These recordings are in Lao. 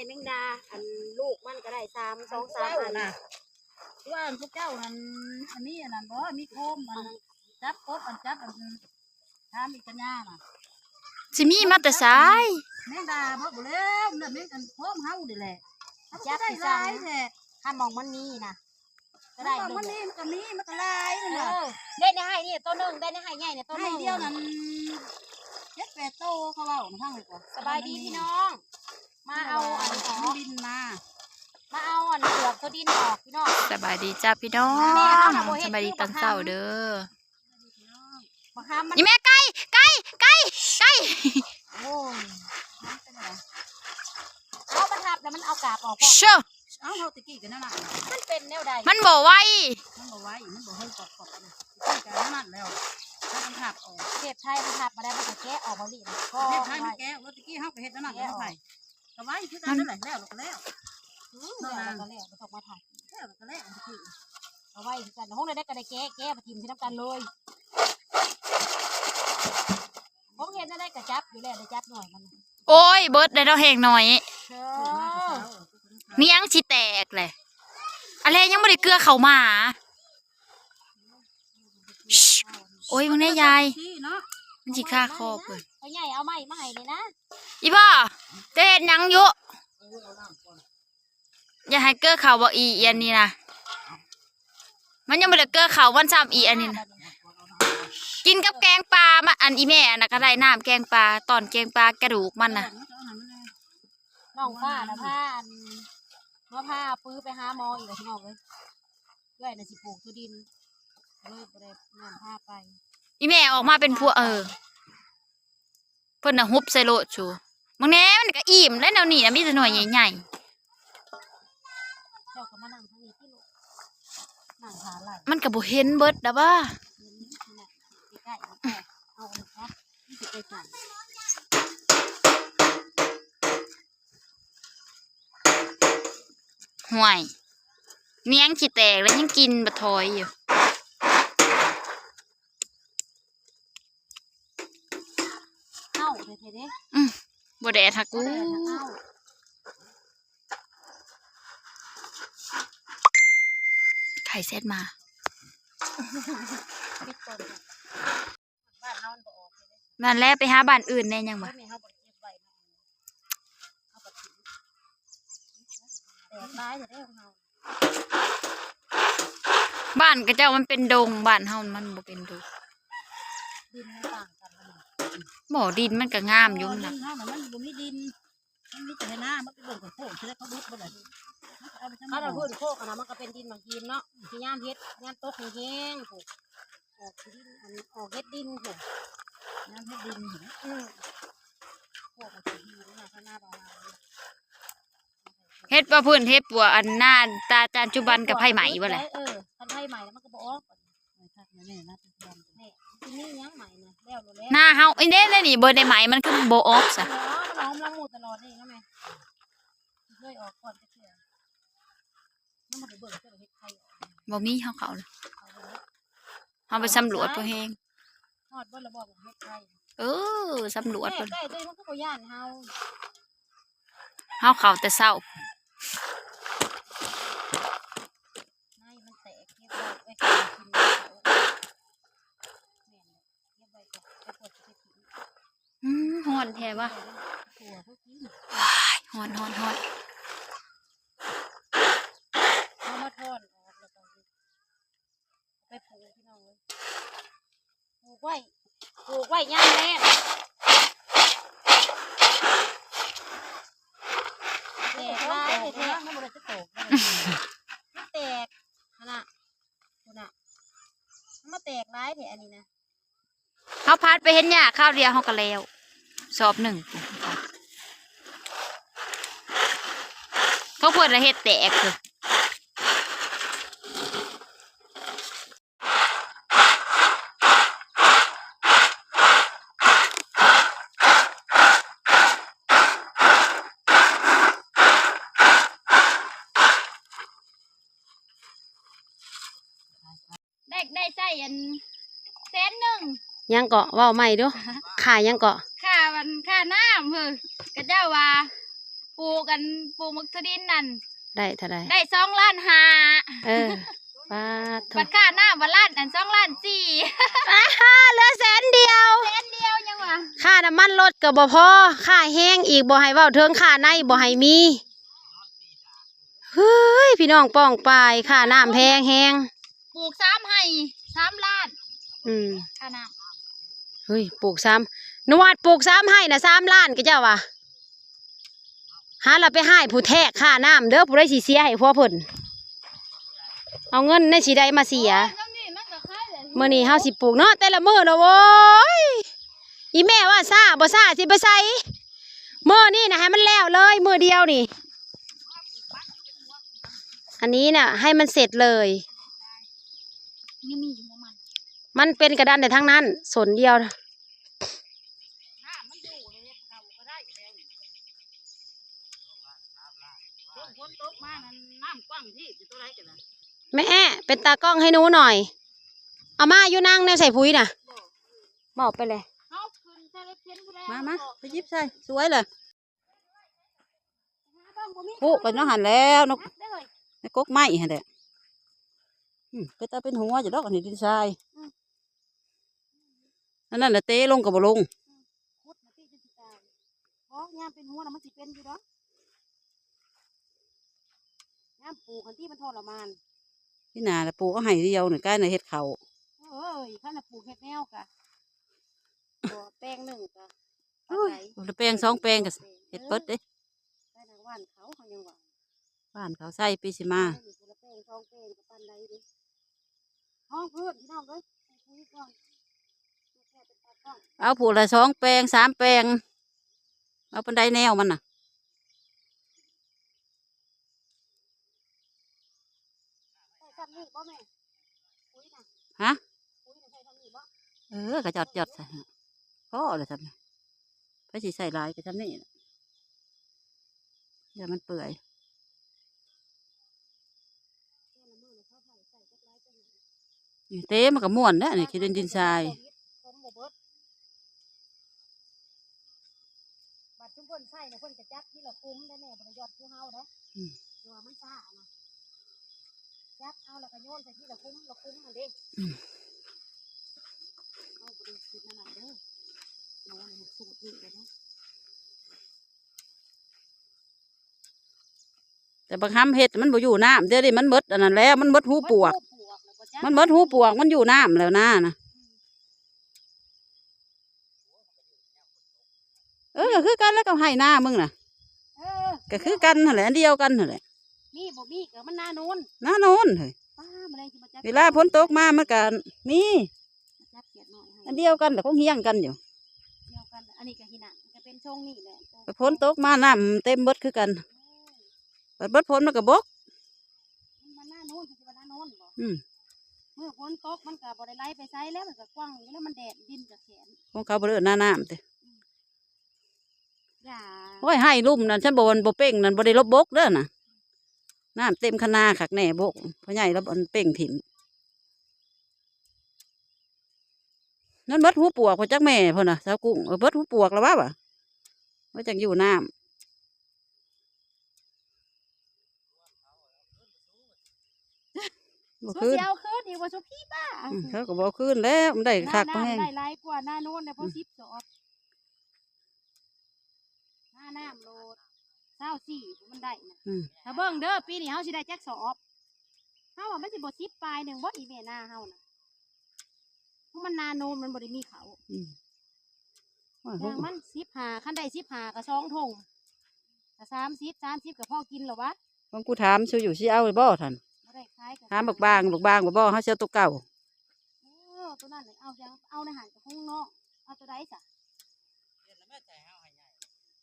ແມງດາ ອັນລູກມັນກໍໄດ້ສາມ ສອງສາມອັນນະ ຄືວ່າອັນພວກເຈົ້ານັ້ນ ອັນນີ້ອັນນັ້ນບໍ່ ມີໂຄມອັນຈັບກົບ ອັນຈັບອັນ ຖາມອີກກັນຍານະ ຊິມີມາແຕ່ໃສ? ແມງດາບໍ່ ບໍ່ແລ້ວ ແມ່ນແມງອັນໂຄມເຮົານີ້ແຫຼະ ຈັບໄດ້ຫຼາຍແທ້ ຖ້າໝ່ອງມັນມີນະ ກໍໄດ້ເບິດ ມັນມີ ມັນກໍມີ ມັນກໍຫຼາຍນັ້ນແຫຼະ ເອີ ເດ້ໃນໄຮ່ນີ້ໂຕໜຶ່ງ ເດ້ໃນໄຮ່ໃຫຍ່ນີ້ໂຕໜຶ່ງ ໄຮ່ດຽວນັ້ນ ເຈັດແປດໂຕ ເຂົາເວົ້ານະ ຟັງດີກວ່າ ສະບາຍດີພີ່ນ້ອງ ມາເອົາອັນ ມັນບິນມາ ມາເອົາອັນເປືອກໂຕດິນອອກພີ່ນ້ອງ ສະບາຍດີຈ້າພີ່ນ້ອງ ສະບາຍດີຕອນເຊົ້າເດີ້ ບັກຫຳມັນ ອີແມ່ ໄກ່ ໄກ່ ໄກ່ ໄກ່ ໂອ້ຍ ມັນເປັນຫຍັງ ເອົາມັນທັບແລ້ວມັນເອົາກາບອອກ ເຊີ ເອົາ ເຮົາຕະກີ້ກໍແນວນັ້ນ ມັນເປັນແນວໃດ ມັນບໍ່ໄວ ມັນບໍ່ໄວ ມັນບໍ່ເຮີ້ງກອບໆ ຕະກີ້ກໍແນວນັ້ນແລ້ວ ເຮົາຕ້ອງທັບອອກ ເທບໄທມັນທັບບໍ່ໄດ້ ມັນກໍແກະອອກເອົາລີ້ນ ເທບໄທມັນແກະ ຕະກີ້ເຮົາກໍເຮັດແນວນັ້ນແລ້ວ ໄທ ກໍໄວຄືກັນນັ້ນແຫຼະ ແລ້ວກໍແລ້ວ ອືມ ແລ້ວກໍແລ້ວ ບໍ່ຕ້ອງມາໄທ ແລ້ວກໍແລ້ວ ຕະກີ້ ກໍໄວຄືກັນ ຫ້ອງໃດໆກໍໄດ້ແກະ ແກະໄປຖິ້ມໃສ່ນຳກັນເລີຍ ຫ້ອງເຮັດແນວໃດກໍຈັບຢູ່ແລ້ວ ໄດ້ຈັບໜ່ວຍມັນ ໂອ້ຍ ເບິດໄດ້ດອກແຮງໜ້ອຍ ເອີ ນຽງຊິແຕກແຫຼະ ອາແລຍັງບໍ່ໄດ້ເກືອເຂົ້າມາ ໂອ້ຍ ເບິ່ງແດ່ຍາຍ ມັນຊິຄາຄໍເພິ່ນ ພໍ່ໃຫຍ່ເອົາໄມ້ມາໃຫ້ນີ້ນະ ອີ່ບໍ່ ເຈົ້າເຮັດຫຍັງຢູ່? ຢ່າໃຫ້ເກີເຂົ້າບໍ່ອີ່ອັນນີ້ນະ ມັນຍັງບໍ່ໄດ້ເກີເຂົ້າມັນຊ້ຳອີ່ອັນນີ້ນະ ກິນກັບແກງປາ ມາ ອັນອີ່ແມ່ອັນນັ້ນກໍໄດ້ນ້ຳແກງປາ ຕອນແກງປາກະດູກມັນນະ ນ້ອງຟ້ານະພາອັນ ມາພາປືໄປຫາໝໍອີກແລ້ວພີ່ນ້ອງເອີຍ ເອື້ອຍນະຊິປູກທີ່ດິນ ກໍເລີຍບໍ່ໄດ້ນຳພາໄປ ອີ່ແມ່ອອກມາເປັນພວກ ເອີ ເພິ່ນນະຫຸບໃສ່ໂລດຊູ ບາງແນ່ມັນກໍອີ່ມແລ້ວ ແນວນີ້ນະມີແຕ່ໜ່ວຍໃຫຍ່ໆ ເຈົ້າກໍມານັ່ງທາງນີ້ຕິລູກ ນັ່ງຫາໄລ່ ມັນກໍບໍ່ເຫັນເບິດດາວະ ເຫັນຢູ່ໃນໃກ້ໆ ເອົາອັນນີ້ຊະ ມັນຊິໄປໃສ? ຫ້ວຍ ນຽງຊິແຕກແລ້ວຍັງກິນບັກຖອຍຢູ່ ເອົາແທ້ໆເດ້ ອືມ ບໍ່ແດດຫາກູ ບໍ່ແດດຫາເອົາ ໃຜແຊັດມາ ປິດກ່ອນ ບ້ານເຮົາມັນບໍ່ອອກເດ້ ນັ້ນແຫຼະ ໄປຫາບ້ານອື່ນແດ່ຍັງວ່າ ແມ່ເຮົາບໍ່ໄດ້ເກັບໄວ້ເນາະ ເຮົາກໍຖິ້ມ ແຕກຫຼາຍແທ້ເດ້ຂອງເຮົາ ບ້ານຂະເຈົ້າມັນເປັນດົງ ບ້ານເຮົາມັນບໍ່ເປັນດົງ ດິນມັນຕ່າງກັນ ບໍ່ ດິນມັນກໍງາມຢູ່ ເອີ ນະ ດິນເຮົານະມັນບໍ່ມີດິນ ມັນມີແຕ່ໄຮ່ນາ ມັນໄປເບິ່ງໂຄກ ຊິໄດ້ເຂົາເຮັດບໍ່ລະ ມັນຊິເອົາໄປທຳ ເຂົານະ ພື້ນໂຄກຫັ້ນນະ ມັນກໍເປັນດິນໝາກຫີນເນາະ ຊິຍາມເຮັດ ຍາມຕົກແຮງໆພຸ້ນ ອອກດິນ ອັນ ອອກເຫັດດິນພຸ້ນ ຍາມເຮັດດິນພຸ້ນ ອືມ ພວກມັນຊິດີນະ ຂ້າງໜ້າບ່າວລາວ ເຮັດບໍ່ພື້ນ ເຮັດປົວ ອັນ ໜ້າຕາຈານຈຸບັນກັບໄຟໄໝ້ບໍ່ແຫຼະ ເອີ ຄັນໄຟໄໝ້ແລ້ວມັນກໍບໍ່ອອກ ແມ່ນ ຊິມີຫຍັງໃໝ່ນະ ແລ້ວໂລດແລ້ວ ໜ້າເຮົາ ອີເດ້ ນີ້ ບໍ່ໄດ້ໃໝ່ ມັນຄືບໍ່ອອກຊະ ເອີ ມັນອອກກຳລັງໝູ່ຕະຫຼອດນີ້ນະແມ່ ເຄີຍອອກກ່ອນຈັກເທື່ອ ຍັງບໍ່ໄດ້ເບິ່ງ ເຈົ້າເຮັດໄຂ່ອອກ ບໍ່ມີ ເຮົາເຂົ້າເລີຍ ເຮົາໄປສຳຫຼວດພໍແຮງ ຮອດບໍ່ລະບໍ່ເຮັດໄຂ່ ເອີ ສຳຫຼວດ ແມ່ໄກ່ຕົວນີ້ມັນຄືບໍ່ຢ້ານເຮົາ ເຮົາເຂົ້າແຕ່ເຊົ້າ ໃນມັນແຕກ ເກັບໄວ້ໄວ້ກິນເຂົ້າ ແມ່ນ ເກັບໄວ້ກ່ອນ ໄປກວດຊິໄປກິນ ອືມ ຮ້ອນແທ້ວະ ໂອ້ຍ ຮ້ອນ ຮ້ອນ ຮ້ອນ ເອົາມາຖອນອອກແລ້ວກໍໄປປູກ ພີ່ນ້ອງເອີຍ ປູກໄວ້ ປູກໄວ້ຍາມແລ້ງ ແຕກຫຼາຍແທ້ໆ ມັນບໍ່ໄດ້ຈັກໂຕ ມັນແຕກຫັ້ນນະ ພຸ້ນນະ ມັນມາແຕກຫຼາຍແທ້ອັນນີ້ນະ ເຮົາພັດໄປເຮັດຫຍ້າຄາວດຽວເຮົາກໍແລ້ວ ສອບໜຶ່ງ ເຂົາເພິ່ນລະເຮັດແຕກ ໄດ້ ໄດ້ໃຊ້ອັນແສນໜຶ່ງ ຫຍັງເກາະ ເວົ້າໃໝ່ດູ ຄ່າຫຍັງເກາະ ຄ່າອັນ ຄ່ານ້ຳເຮີ ຂະເຈົ້າວ່າ ປູກ ອັນ ປູກໝາກຖົ່ວດິນນັ້ນ ໄດ້ເທົ່າໃດ? ໄດ້ສອງລ້ານຫ້າ. ເອີ ປາດໂທ້ ບັດຄ່ານ້ຳບັດລ້ານ ອັນ ສອງລ້ານສີ່. ອ້າ ເຫຼືອແສນດຽວ ແສນດຽວຍັງວ່າ ຄ່ານ້ຳມັນລົດກໍບໍ່ພໍ ຄ່າແຮງອີກ ບໍ່ໃຫ້ເວົ້າເຖິງ ຄ່າໃນບໍ່ໃຫ້ມີ. ເຮີ້ຍ ພີ່ນ້ອງປ້ອງປາຍ ຄ່ານ້ຳແພງແຮງ. ປູກສາມໄຮ່ ສາມລ້ານ. ອືມ ຄ່ານ້ຳ. ເຮີ້ຍ ປູກສາມ ນວດ ປູກສາມໄຮ່ນະ ສາມລ້ານ ກະເຈົ້າວ່າ. ຫາລະໄປຮ້າຍຜູ້ແທກຄ່ານ້ຳເດີ ຜູ້ໃດຊິເສຍໃຫ້ຜົວເພິ່ນ ເອົາເງິນໃນຊິໃດມາເສຍ. ໂອ້ຍ ມື້ນີ້ເຮົາຊິປູກເນາະ ແຕ່ລະມື້ນະ ໂອ້ຍ ອີແມ່ວ່າຊ້າບໍ່ຊ້າຊິໄປໃສ ມື້ນີ້ນະໃຫ້ມັນແລ້ວເລີຍ ມື້ດຽວນີ້ ອັນນີ້ນະໃຫ້ມັນເສັດເລີຍ. ມັນເປັນກະດານແຕ່ທາງນັ້ນ ສົນດຽວ. ແມ່ ເປັນຕາກ້ອງໃຫ້ໜູໜ້ອຍ ເອົາມາຢູ່ນາງແນວໃສ່ປຸ໋ຍນະ ເວົ້າໄປແຫຼະ. ມາ ມາ ໄປຫຍິບໃສ່ ສວຍແຫຼະ. ປຸກັນຢູ່ຫັ້ນແຫຼະ ໃນກົກໄມ້ຫັ້ນແຫຼະ. ອືມ ເປັນຕາເປັນຫົວຢູ່ດອກ ອັນນີ້ດິນຊາຍ. ອັນນັ້ນລະເຕະລົງກໍບໍ່ລົງ. ຂຸດມາຕິຈົນຊິຕາຍ. ບໍ່ ຍາມເປັນຫົວນະມັນຊິເປັນຢູ່ດອກ. ຍາມປູກຫັ້ນຕິມັນທໍລະມານ. ປີໜ້າລະປູກເອົາໄຮ່ດຽວນີ້ ກາຍນະເຮັດເຂົ້າ. ໂອ້ຍ ຄັນລະປູກເຮັດແນວກະ ບໍ່ ແປງໜຶ່ງກະ ໂອ້ຍ ປານໃດ ຄົນລະແປງສອງແປງກໍເຮັດເບິດເດ້. ເອີ ໄປທາງບ້ານເຂົາ ເຂົາຍັງວ່າ ບ້ານເຂົາໃສ່ປີຊິມາ ເອີ ຄົນລະແປງສອງແປງກໍປານໃດເດ້. ຫ້ອງພື້ນພີ່ນ້ອງເອີຍ ໃສ່ປຸ໋ຍກ່ອນ ເອົາຜູ້ລະສອງແປງສາມແປງ ເອົາປານໃດແນວມັນນະ. ໃສ່ຊ່ຳນີ້ບໍ່ແມ່? ປຸ໋ຍນະ ຮະ? ປຸ໋ຍນະໃສ່ຊ່ຳນີ້ບໍ່? ເອີ ກະຈອດ ຈອດໃສ່ ພໍລະຊ່ຳນີ້ ໃຜຊິໃສ່ຫຼາຍກະຊ່ຳນີ້ລະ ຢ່າມັນເປື່ອຍ. ນີ້ເຕະມັນກະມ່ວນແຫຼະ ນີ້ຂີ້ດິນດິນຊາຍ. ບັດຊຸມເພິ່ນໃສ່ນະ ເພິ່ນກະຈັບທີລະຂຸມເດ້ແມ່ ບໍ່ໄດ້ຢອດຄືເຮົາເດ້. ອືມ ແຕ່ວ່າມັນຊ້ານະ ຈັບເອົາແລ້ວກະໂຍນໃສ່ທີລະຂຸມລະຂຸມຫັ້ນເດ້. ອືມ ເຮົາບໍ່ໄດ້ຄິດແນວນັ້ນເດີ ເຮົາເຮັດສູດນີ້ເດ້. ແຕ່ບັກຫຳເຮັດມັນບໍ່ຢູ່ນ້ຳ ດຽວນີ້ມັນໝົດອັນນັ້ນແລ້ວ ມັນໝົດຮູປວກ ມັນໝົດຮູປວກ ມັນຢູ່ນ້ຳແລ້ວນານະ. ເອີ ກໍຄືກັນແລ້ວກັບໄຮ່ນາມຶງນະ ເອີ ກໍຄືກັນຫັ້ນແຫຼະ ອັນດຽວກັນຫັ້ນແຫຼະ. ມີບໍ່ມີກໍມັນນາໂນນ ນາໂນນເຮີ້ຍ ປ້າ ມະແລງຊິມາຈັບ ເວລາຝົນຕົກມາມັນກໍມີ ມາຈັບຂຽດນ້ອຍໃຫ້ ອັນດຽວກັນແຫຼະ ຄົງຮຽງກັນຢູ່ ດຽວກັນ. ອັນນີ້ກໍຫີນນະ ມັນກໍເປັນຊົງນີ້ແຫຼະ ແຕ່ຝົນຕົກມານ້ຳເຕັມເບິດຄືກັນ ເອີ ບັດເບິດຝົນມັນກໍບົກ. ມັນນາໂນນ ເພິ່ນຊິວ່ານາໂນນບໍ່? ອືມ ມື້ຝົນຕົກມັນກໍບໍ່ໄດ້ໄຫຼໄປໃສແລ້ວ ມັນກໍກວ້າງຢູ່ແລ້ວ ມັນແດດ ດິນກໍແຂງ. ຂອງເຂົາບໍ່ໄດ້ເອີ້ນນານ້ຳຕິ? ອືມ ຢ່າ ໂອ້ຍ ໄຮ່ລຸ່ມນັ້ນ ຊັ້ນບໍ່ ບໍ່ເປັ່ງນັ້ນ ບໍ່ໄດ້ລົບບົກເດີນະ ນ້ຳເຕັມຄັນນາຄັກແນ່ບົກ ພໍ່ໃຫຍ່ລະເປັ່ງຖິ້ມ. ນັ້ນເບິດຮູປວກພຸ້ນ ຈັກແມ່ພຸ້ນນະ ສາວກຸ້ງ ເອີ ເບິດຮູປວກລະວ່າ ວ່າ ວ່າຈັ່ງຢູ່ນ້ຳ ບໍ່ຄືນ ຊິເອົາຄືນອີກບໍ່ ສຸພີ້ບ້າ. ອືມ ເຂົາກໍບໍ່ເອົາຄືນແລ້ວ ມັນໄດ້ຄັກແຮງ ໄດ້ຫຼາຍກວ່ານາໂນນໄດ້ພໍ ອືມ ສິບສອບ. ນານ້ຳໂລດຊາວສີ່ ມັນໄດ້ນະ. ອືມ ຖ້າເບິ່ງເດີ ປີນີ້ເຮົາຊິໄດ້ຈັກສອບ? ເຮົາວ່າມັນຊິບໍ່ສິບປາຍໜຶ່ງບໍ່ ອີແມ່ນາເຮົານະ ເພາະມັນນາໂນນ ມັນບໍ່ໄດ້ມີເຂົ້າ. ອືມ ຢ່າງມັນສິບຫ້າ ຄັນໄດ້ສິບຫ້າກໍສອງຖົງ ກໍສາມສິບ ສາມສິບກໍພໍກິນແລ້ວວະ. ບາງກູຖາມ ຊູຢູ່ຊິເອົາບໍ່ຫັ້ນ ບໍ່ໄດ້ຂາຍກໍ ຖາມບັກບາງ ບັກບາງບໍ່ ເຮົາຊິເອົາໂຕເກົ່າ. ເອີ ໂຕນັ້ນເອົາ ເອົາໃນຫັ້ນກໍຄົງເນາະ ເອົາໂຕໃດຊະ?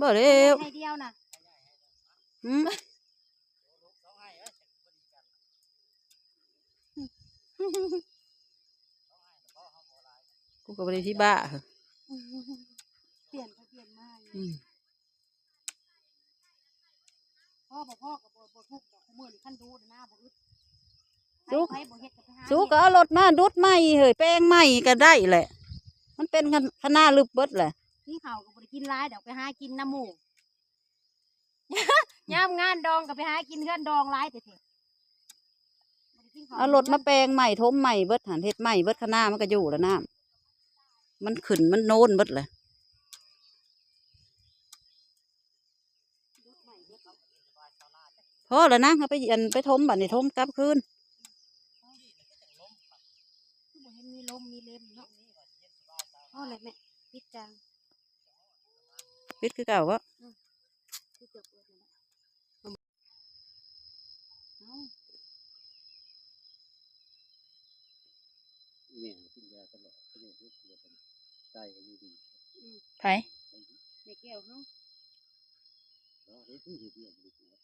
ບໍ່ແລ້ວ ໃຫ້ດຽວນະ ອືມ ກູກໍບໍ່ໄດ້ຊິບ້າ ປ່ຽນໄປປ່ຽນມາຢູ່. ອືມ ພໍບໍ່ພໍກໍບໍ່ ບໍ່ທຸກດອກ ມື້ນີ້ຄັນດູນະ ໜ້າບໍ່ອຶດ. ສູ ໃຜບໍ່ເຮັດກໍໄປຫາ ສູກໍເອົາລົດມາດຸດໃໝ່ເຮີ້ຍ ແປງໃໝ່ກໍໄດ້ແຫຼະ ມັນເປັນຄັນນາລຶບເບິດແຫຼະ. ກິນເຂົ້າກໍບໍ່ໄດ້ກິນຫຼາຍດອກ ໄປຫາກິນນຳໝູ່. ຍາມງານດອງກໍໄປຫາກິນເຮືອນດອງຫຼາຍແທ້ໆ. ເອົາລົດມາແປງໃໝ່ ຖົມໃໝ່ເບິດຫັ້ນ ເຮັດໃໝ່ເບິດ ຄະນາມັນກໍຢູ່ແລ້ວ ນ້ຳມັນຂຶ້ນ ມັນໂນນເບິດແຫຼະ. ພໍແລ້ວນາງ ເອົາໄປ ອັນ ໄປຖົມ ບັດນີ້ຖົມກັບຄືນ. ຄືບໍ່ເຫັນມີລົມມີເລັມເນາະ. ພໍແລ້ວແມ່ ປິດຈາງ ປິດຄືເກົ່າບໍ? ອືມ ປິດຈາກເປີດນັ້ນແຫຼະ. ເອົາ ແມ່ກິນຢາຕະຫຼອດ ເຂົາເຈົ້າເຮັດເພື່ອກັນ ໃສ່ກໍຢູ່ດີ. ອືມ ໃຜ? ແມ່ແກ້ວເຮົາ ເນາະ ເຮັດຄືເຮັດວຽກບໍ່ໄດ້ກວດ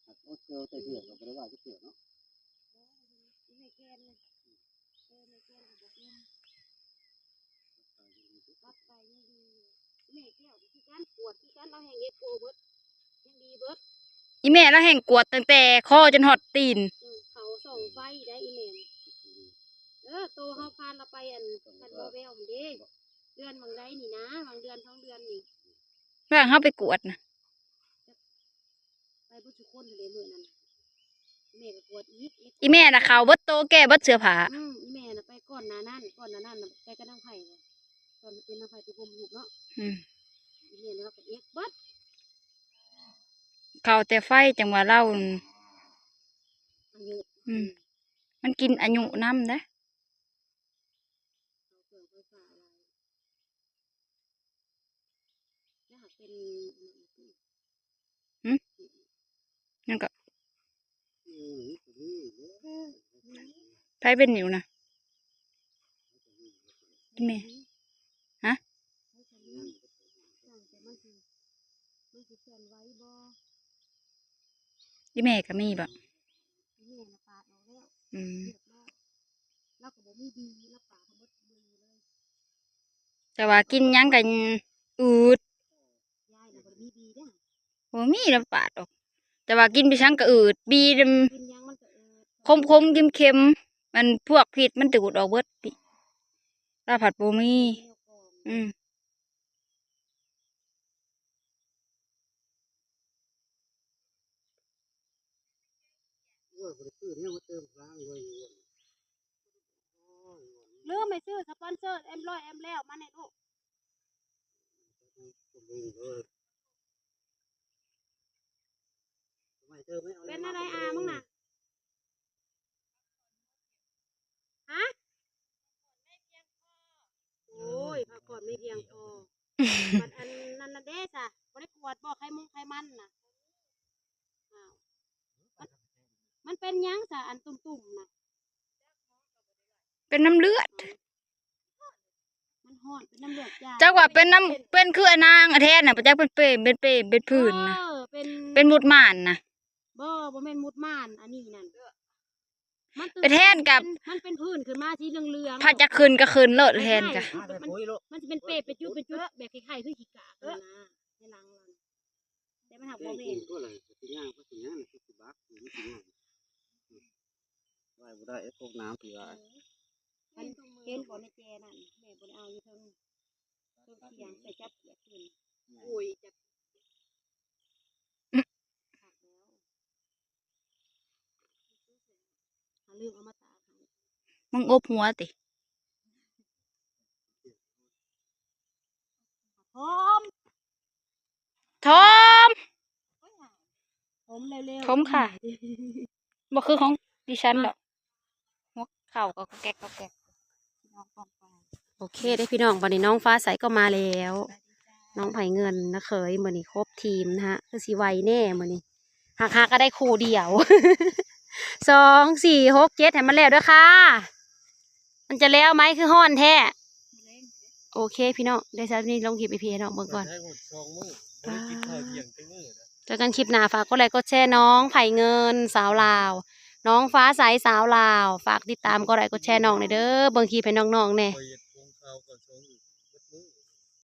ຫາກເອົາແກ້ວໃສ່ເທື່ອກໍບໍ່ໄດ້ວ່າຈັກເທື່ອເນາະ. ແມ່ແກ່ນ ເອີ ແມ່ແກ່ນກໍບໍ່ເປັນ ກັບໄກ່ຍັງດີ. ແມ່ແກ້ວກໍຄືກັນ ກວດຄືກັນ ລາວແຮ່ງເຮັດກວ່າເບິດ ຍັງດີເບິດ. ອີແມ່ລາວແຮ່ງກວດຕັ້ງແຕ່ຄໍຈົນຮອດຕີນ. ອືມ ເຂົາສ່ອງໄຟໄດ້ອີແມ່. ເອີ ໂຕເຮົາພາລາວໄປ ອັນ ຄັນບໍ່ແວວຫັ້ນເດ້ ເດືອນຫວ່າງໃດນີ້ນາ ຫວ່າງເດືອນສອງເດືອນນີ້ ວ່າເຮົາໄປກວດນະ. ໄປເບິດທຸກຄົນເລີຍມື້ນັ້ນ ແມ່ກໍກວດອີກ. ອີແມ່ນະ ເຂົ້າເບິດໂຕ ແກ້ເບິດເສື້ອຜ້າ. ອືມ ອີແມ່ນະ ໄປກ່ອນໜ້ານັ້ນ ກ່ອນໜ້ານັ້ນນະ ໄປກັບນາງໄຜ່ ຕອນເປັນນາງໄຜ່ໄປຫົ່ມລູກເນາະ. ອືມ ອີແມ່ນະ ກໍເອັດເບິດ ເຂົ້າແຕ່ໄຟ ຈັ່ງວ່າລາວ ອືມ ອືມ ມັນກິນອາຍຸນຳເດ້. ຫຶ ຫຍັງກໍ ໃຜເປັນນິ້ວນະ? ແມ່ ຮະ? ອີແມ່ກໍມີບໍ? ອີແມ່ນະປາດອອກແລ້ວ. ອືມ ລາວກໍບໍ່ມີດີ ລາວປາດທັງໝົດເລີຍ. ແຕ່ວ່າກິນຫຍັງກໍອືດ ຍາຍນະບໍ່ໄດ້ມີດີເດ້ ບໍ່ມີລາວປາດອອກ. ແຕ່ວ່າກິນໄປສັງກໍອືດ ບີນຳ ກິນຫຍັງມັນກໍອືດ ຂົມໆ ເຄັມໆ ມັນພວກພິດມັນດູດອອກເບິດ ລາວພັດບໍ່ມີ. ແນວກ່ອນ ອືມ ໂອ້ຍ ບໍ່ໄດ້ຊື້ແນວມາເຕີມຂ້າງເລີຍ. ລືມໄປຊື້ສະປອນເຊີ ເອັມຮ້ອຍ ເອັມແລ້ວມາແດ່ລູກ. ເປັນແນວໃດອາມຶງນະ? ຮະ? ໂອ້ຍ ພັກຜ່ອນໄມ່ພຽງພໍ. ບັດອັນນັ້ນນະເດ້ຊະ ບໍ່ໄດ້ກວດບໍ່ ໄຂມົງໄຂມັນນະ? ອ້າວ ມັນ ມັນເປັນຫຍັງຊະ ອັນຕຸ່ມໆນະ? ເປັນນ້ຳເລືອດ. ມັນຮ້ອນ ເປັນນ້ຳເລືອດຈ້າ ຈັກວ່າເປັນນ້ຳ ເປັນ ເປັນຄືອານາງອາແທນນະ ບໍ່ຈັກເປັນເປມ ເປັນເປມ ເປັນຜື່ນນະ ເອີ ເປັນ ເປັນມຸດໝານນະ. ບໍ່ ບໍ່ແມ່ນມຸດໝານ ອັນນີ້ນັ້ນ ມັນ ໄປແທນກັບ ມັນເປັນ ມັນເປັນຜື່ນຂຶ້ນມາສີເຫຼືອງໆ ພັດຢາກຂຶ້ນກໍຂຶ້ນໂລດ ແທນກະ ນະ ມັນ ມັນຊິເປັນເປເປັນຈຸດເປັນຈຸດ ແບບຄ້າຍໆຄືຂີ້ກາກຫັ້ນນະ ໃນຫຼັງຫັ້ນ ແຕ່ມັນຫັກບໍ່ແມ່ນ. ໄວ້ບໍ່ໄດ້ ໄອ້ພວກນ້ຳທີ່ວ່າ ເອີ ມັນເຫັນບໍ່ໃນແຈນັ້ນ ແມ່ບໍ່ໄດ້ເອົາຢູ່ເທິງ ເທິງຂຽງ ໃສ່ຈັບຂຽງຂຶ້ນ. ໂອ້ຍ ຈັບ ຄັກແລ້ວ ຫາລືມເອົາມາຕາກໃຫ້. ມຶງອົບຫົວຕິ? ຫອມ ທອມ ຖົມເລັວໆ ຖົມຄ່ະ ບໍ່ຄືຂອງດິສັນດອກ ຫົວເຂົ່າກໍກອກແກກກອກແກກ. ໂອເຄເດ້ພີ່ນ້ອງ ບັດນີ້ນ້ອງຟ້າໃສກໍມາແລ້ວ ນ້ອງໄພເງິນ ນ້າເຂີຍ ມື້ນີ້ຄົບທີມນະຮະ ຄືຊິໄວແດ່ມື້ນີ້ ຫາກໆ ກໍໄດ້ຄູ່ດຽວ ສອງ ສີ່ ຫົກ ເຈັດ ໃຫ້ມັນແລ້ວເດີ້ຄ່າ. ມັນຈະແລ້ວໄໝ? ຄືຮ້ອນແທ້. ໂອເຄພີ່ນ້ອງ ໄດ້ຊຳນີ້ລົງຄລິບໃຫ້ພີ່ໃຫ້ນ້ອງເບິ່ງກ່ອນ. ໄດ້ຫົດສອງມື້ ບໍ່ໄດ້ກິນເຂົ້າທ່ຽງຈັກມື້ນະ. ເຈີກັນຄລິບໜ້າ ຝາກກົດໄລກົດແຊນ້ອງໄພເງິນສາວລາວ ນ້ອງຟ້າໃສສາວລາວ ຝາກຕິດຕາມກົດໄລກົດແຊນ້ອງແດ່ເດີ້ ເບິ່ງຄລິບໃຫ້ນ້ອງໆແດ່. ຂ້ອຍເຮັດໂຄງຂ່າວກ່ອນສອງ